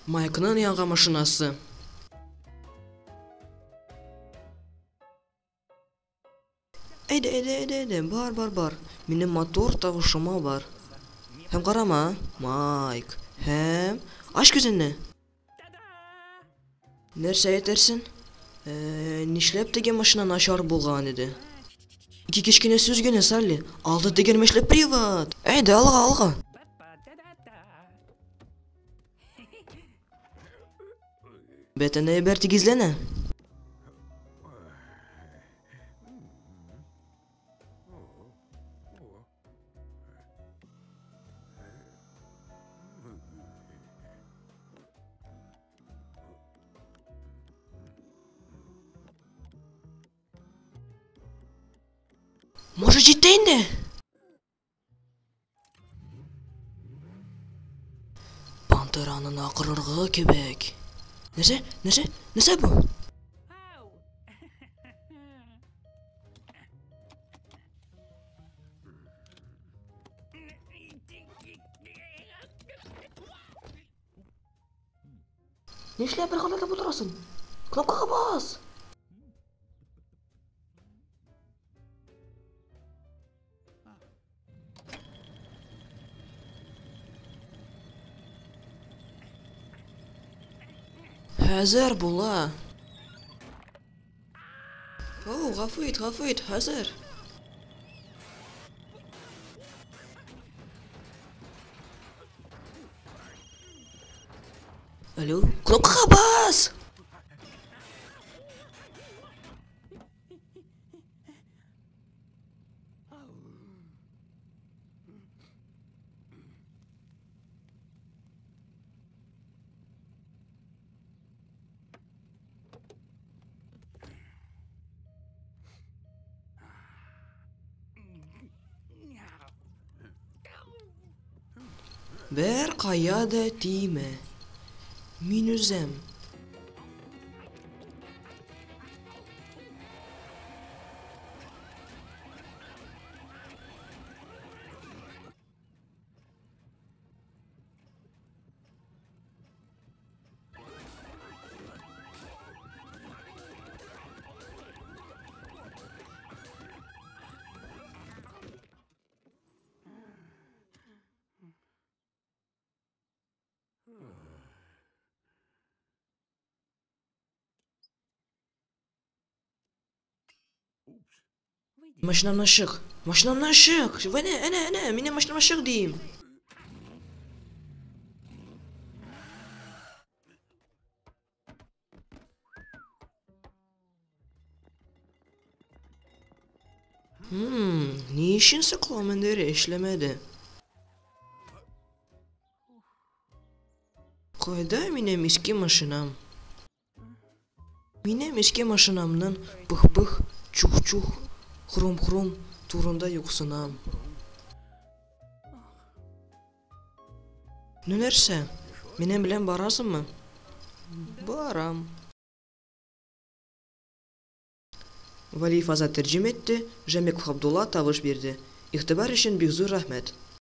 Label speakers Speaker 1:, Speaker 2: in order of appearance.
Speaker 1: Майкның яңа машинасы. Әйдә, әйдә, әйдә, әйдә, бар, бар, бар. Минем матур тавышыма бар. Һәм карама, Майк. Һәм ач күзеңне. Нәрсә әйтерсең? Э, нишләп теге машина начар булган иде? Ике кечкенә сүз генә, Салли. Алты тегермәчле привод. Әйдә, алга, алга. Бөтен әйбер тигезләнә. Может, җитте инде? Пантераның акырыргы кебек. Нәрсә? Нәрсә? Нәрсә бу? Нишләп бер халәттә утырасың? Кнопкага бас! Хәзер була. Оу, гафу ит, гафу ит, хәзер. Алло, кнопкага бас! Бер кая да тимә. Мин үзем. Машинамнан чык. Машинамнан чык. Әнә, әнә, әнә, минем машинамнан чык дим. Ни өчен саклау мендәре эшләмәде? Кайда минем иске машинам? Минем иске машинамның пых-пых, чух-чух, хрум-хрум турында юксынам. Ну нәрсә, минем белән барасыңмы? Барам. Вәлиев Азат тәрҗемә итте, Жәмеков Габдулла тавыш бирде. Игътибар өчен бик зур рәхмәт.